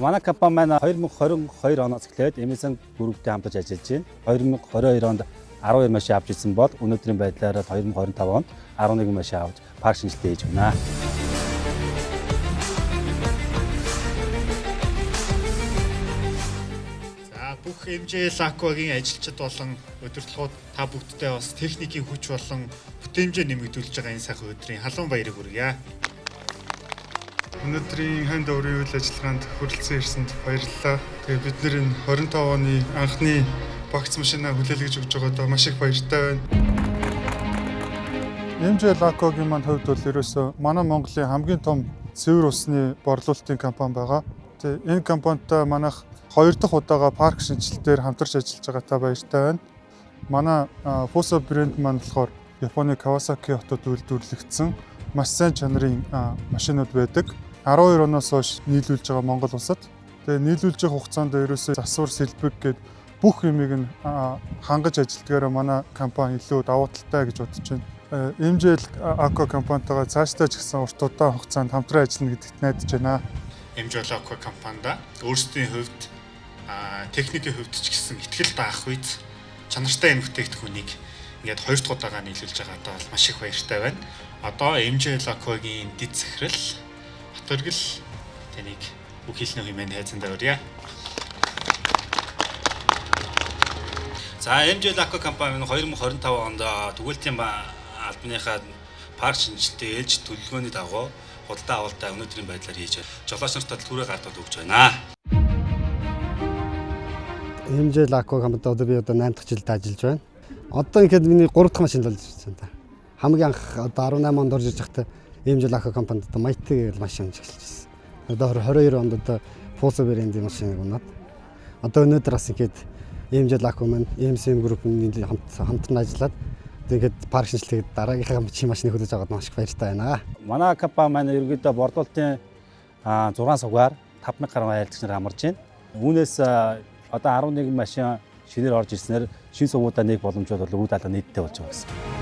Манай компани маань 2022 оноос эхлээд MSM Group-тэй хамтарч ажиллаж байна. 2022 онд 12 машин авч ирсэн бол өнөөдрийн байдлаар 2025 онд 11 машин авч парк шинжилгээ хийж байна. За бүх MJL Aqua-гийн ажилчид болон удирдлагууд та бүгдтэй бас техникийн хүч болон бүтээмжээ нэмэгдүүлж байгаа энэ сайхан өдрийн халуун баярыг хүргье. Өнөөдрийн хань даврын үйл ажиллагаанд хүрэлцэн ирсэнд баярлалаа. Тэгээ бид нэр энэ 25 оны анхны багц машинаа хүлээлгэж өгч байгаадаа маш их баяртай байна. MJL Aqua-гийн маань хувьд бол ерөөсөө манай Монголын хамгийн том цэвэр усны борлуулалтын компани байгаа. Тэгээ энэ компанитай манайх хоёр дахь удаага парк шинжилэлтээр хамтарч ажиллаж байгаатай баяртай байна. Манай Fuso брэнд маань болохоор Японы Kawasaki хотод үйлдвэрлэгдсэн маш сайн чанарын машинууд байдаг. 12 оноос хойш нийлүүлж байгаа Монгол улсад. Тэгээ нийлүүлж байгаа хугацаанд ерөөсөө засвар сэлбэг гээд бүх юмыг нь хангаж ажилтгаараа манай компани илүү давуу талтай гэж бодож байна. MJL Aqua компанитайгаа цаашдаа ч гэсэн урт удаан хугацаанд хамтран ажиллана гэдэгт найдаж байна. MJL Aqua компанида өөрсдийн хувьд техникийн хувьд ч гэсэн ихтгэл даах үед чанартай энэ бүтээгдэхүүнийг ингээд хоёр дахь удаага нийлүүлж байгаадаа бол маш их баяртай байна. Одоо MJL Aqua-гийн дэд захирал Батөргөл таныг үг хэлнэ хэмээн хайцандаа урья. За MJL Aqua компани 2025 онд түгэлтийн албаныхаа парк шинжилгээтэй ээлж төлөвлөгөөний дагуу худалдаа авалтаа өнөөдрийн байдлаар хийж жолооч нарт түрээ гардууд өгч байна. MJL Aqua компанид одоо би одоо 8 дахь жилд ажиллаж байна. Одоо ингээд миний 3 дахь машин болж ирсэн та. Хамгийн анх одоо 18 онд орж иж байхдаа MJL Aqua компанид одоо Mighty гэх машин эхэлж ирсэн. Одоо 22 онд одоо Fuso брендийн машиныг унаад. Одоо өнөөдөр бас ингээд MJL Aqua маань MCM Group-ийн хамтран ажиллаад тэгээд парк шинжилгээд дараагийнхаа машиныг хүлээж аваад маш их баяртай байна. Манай компани маань ерөнхийдөө борлуулалтын 6 сугаар 5000 гаруй айлтгч нар амарч байна. Үүнээс одоо 11 машин шинээр орж ирснээр шинэ сувгуудаа нэг боломжтой бол үүд алга нийтдээ болж байгаа гэсэн.